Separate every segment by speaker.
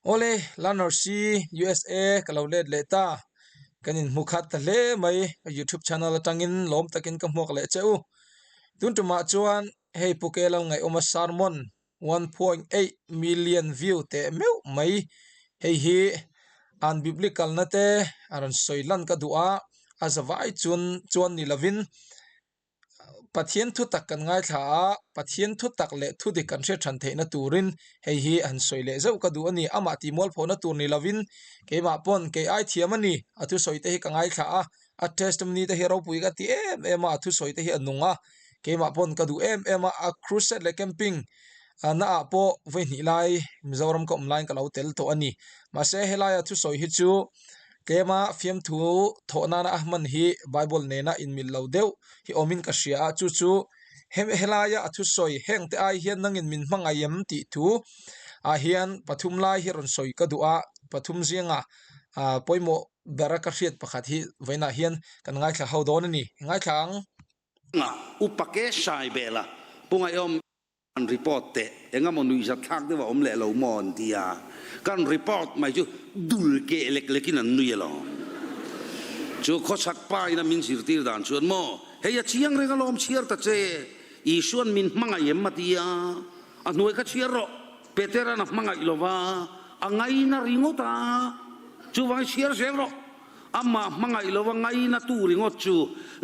Speaker 1: Awle, Learner C USA ka lo let leh ta. Kan inhmu khat ta hle mai. Ka YouTube channel atangin lawm takin ka hmuak leh che u. Tun tumah chuan hei Pu Kelal Ngaihawma sermon 1.8 million view teh meuh mai. Hei hi an biblical na te a rawn sawi lan ka duh a, a zavai chun chuan ni lovin Pathian thu tak kan ngaithla a, Pathian thu tak leh thu dik kan hriat than theihna turin hei hi han sawi leh zeuh ka duh a ni. Amah tih mualphawhna tur ni lovin keimah pawn kei ai thiam a ni. A thusawi te hi ka ngaithla a, a testimony te hi ropui ka ti em em a, a thusawi te hi a nung a, keimah pawn ka duh em em a, a crusade leh camping na ah pawh vawi hnih lai Mizoram ka awm laiin ka lo tel tawh a ni. Mahse helaia thusawi hi chu Tlema fiamthu thawh nana a hman hi Bible nena inmil lo deuh hi awmin ka hria a, chu chu helaia a thusawi heng te ai hian nangin min hmangaih em tih thu ah hian pathum lai hi rawn sawi ka duh a, pathum zinga ah pawimawh bera ka hriat pakhat hi vawiinah hian kan ngaithla ho dawn a ni, ngaithla ang.
Speaker 2: Upa ke hrai bela Pu Ngaihawm. Kan report teh engemaw nuihzat thlak deuh a awm leh lo maw an ti a, kan report mai chu dul keh lek lekin an nui alawm. Chu khawchhak pa ina min zirtir dan chuan maw hei a chiang reng alawm chhiar ta che, Isuan min hmangaih em a ti a, a hnuai kha chhiar rawh, Petera'n a hmangaih lo va, a ngaina ringawt a, chuvangin chhiar zel rawh. Amah hmangaih lova ngaina tu ringawt chu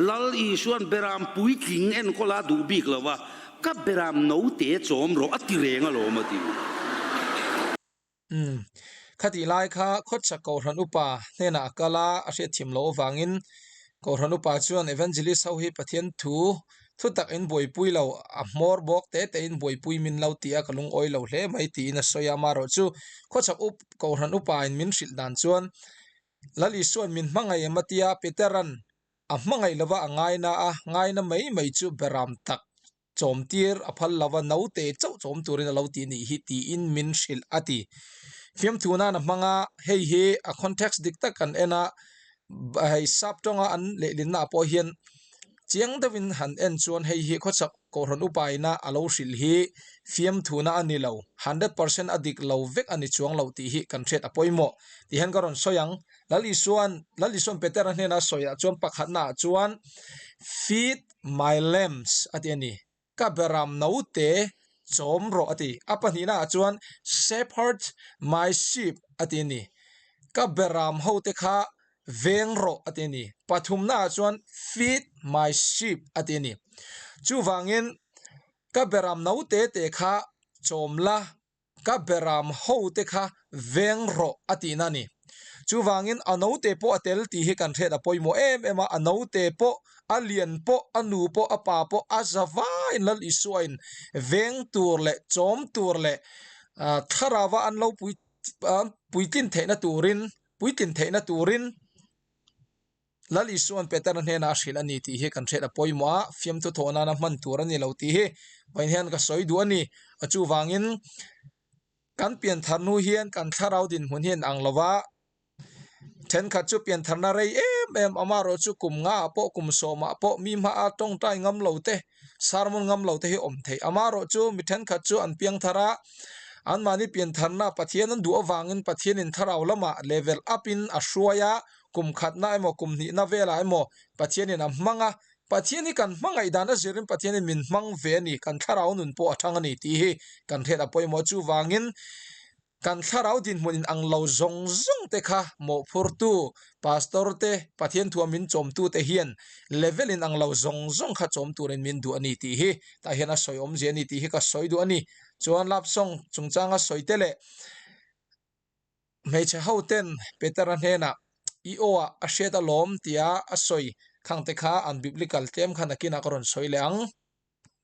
Speaker 2: Lal Isua'n beram puitling enkawl a duh bik lo va, Ka beram note chawm rawh a ti reng alawm a ti.
Speaker 1: Umm. Khatih lai kha khawchhak Kohhran Upa hnenah a kal a, a hriatthiam loh avangin Kohhran Upa chuan Evangelist ho hi Pathian thu thu tak in buaipui lo, a hmawr bawk te te in buaipui min lo ti a, ka lungawi lo hle mai tiin a sawi a. Amaherawhchu khawchhak Kohhran Upa in min hrilh dan chuan Lal Isua'n min hmangaih em a tia Petera'n a hmangaih lova a ngaina a, ngaina mai mai chu beram tak chawmtir a phal lova naute chauh chawm turin a lo ti nih hi tiin min hrilh a ti. Fiamthu nan a hmang a, hei hi a context dik tak kan en a, hei sap tawnga an lehlinna ah pawh hian chiang deuhin han en chuan hei hi khawchhak Kohhran upaina a lo hrilh hi fiamthuna a ni lo, 100% a dik lo vek a ni chuang lo tih hi kan hriat a pawimawh tih hian ka rawn sawi ang. Lal Isuan, Lal Isuan Petera hnena sawi ah chuan pakhatna ah chuan Feed my lambs a ti a ni, ka beram note chawm rawh a ti. A pahnihna ah chuan Shepherd my sheep a ti a ni, ka beram ho te kha veng rawh a ti a ni. Pathumna ah chuan feed my sheep a ti a ni. Chuvangin ka beram no te te kha chawm la, ka beram ho te kha veng rawh a tihna a ni. Chuvangin a note pawh a tel tih hi kan hriat a pawimawh em em a, a note pawh, a lian pawh, a nu pawh, a pa pawh a za vaiin Lal Isuain veng tur leh chawm tur leh thlarau a an lo puitlin theihna turin puitlin theihna turin Lal Isua'n Petera hnenah a hrilh a ni tih hi kan hriat a pawimawh a, fiamthu thawh nana hman tur a ni lo tih hi vawiin hian ka sawi duh a ni. A chuvangin kan pianthar hnu hian kan thlarau dinhmun hi an ang lo va, thenkhat chu piantharna rei em em amaherawhchu kum ngaah pawh kum sawmah pawh mi hmaa tawngtai ngam lo te, sermon ngam lo te hi awm theih. Amaherawhchu mi thenkhat chu an piangthar a, anmahni piantharna Pathian an duh avangin Pathianin thlarau lamah level up in a hruai a, kum khatna emaw kum hnihna velah emaw Pathianin a hmang a, Pathian hi kan hmangaih dan a zirin Pathianin min hmang ve a ni, kan thlarau nun pawh a thang a ni tih hi kan hriat a pawimawh. Chuvangin Kan thlarau dinhmun in ang lo zawng zawng te kha mawhphurtu, pastor te, Pathian thua min chawmtu te hian level in ang lo zawng zawng kha chawm turin min duh a ni tih hi tah hian a sawi awmzia a ni tih hi ka sawi duh a ni. Chuan love song chungchanga sawi te leh hmeichhe ho ten Petera hnenah i aw ah a hriat alawm tia a sawi khang te kha an biblical tlem kha nakinah ka rawn sawi leh ang.